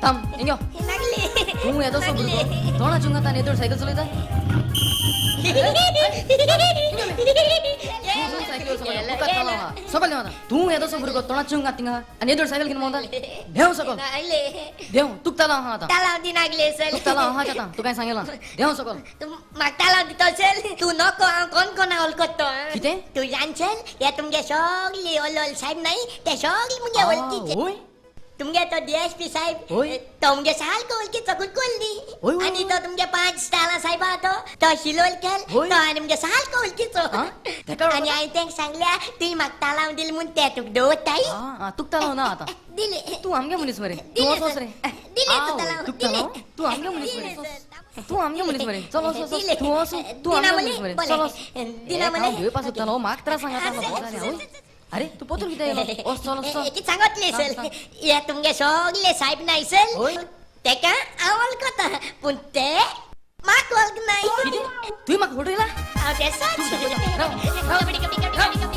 थांब, हिंग यो. नागले. तूं येदोसो भुरगो तोंडा चुंगात आनी येदोळ सायकल चलयता. तूं सायकल सकल देंव. तूं येदोसो भुरगो तोंडा चुंगात थिंगा आनी येदोळ सायकल घेवन भोंवता. देंव सकल. नागले. देंव, तुका तालांव आहा आतां. तालाव दी नागले सर. तुका तालांव आहा आतां, तुका हांवें सांगिलां, देंव सकल. तूं म्हाका तालाव दितो सर? तूं नको, हांव कोण कोणा वळखतो. कितें? तूं जाणशेल, हे तुमगे सगळे ओलोल साहेब नाही, ते सगळे मुगे वळखीचे. होय. तुमगे तो डीएसपी साहेब, होय. तो मुगे सारको वळखीचो, कुटकुल्ली. होय, होय, आनी होय. तो तुमगे 5 स्टारा साहेब आहा तो, तो शिलोलकर. होय. तो आनी मुगे सारको वळखीचो. आ? तेका आनी हांवें तेंका सांगल्या, तुवें म्हाका तालाव दिली म्हूण ते तुका दवरताय. आ, तुका तालांव ना आतां. दिले. तूं आमगे मनीस मरे. तूं दिले वच वच सर. रे. दिले आ, तूं होय, तालांव, तुका दिले. तालांव. तूं आमगे मनीस दिले मरे. सर. तूं आमगे मनीस मरे, चल वच वच. दिले. तूं वच, तूं दिना आमगे मले? मनीस मरे. बरें. चल वच. दिना मले? हांव घेवपा सोदतालो, म्हाका त्रास सांगता. आ, सर. अरे, तूं पोतून कितें येयलो? वच, चल वच, चल. कितें सांगतले सांग, सर? सांग. हे तुमगे सगळे साहेब नाही सर, होय. तेका हांव वळखता, पूण ते म्हाका वळखनाय. कितें? तुवें म्हाका फटयला? हांव ते सच. राव, राव. कबड्डी कबड्डी कबड्डी.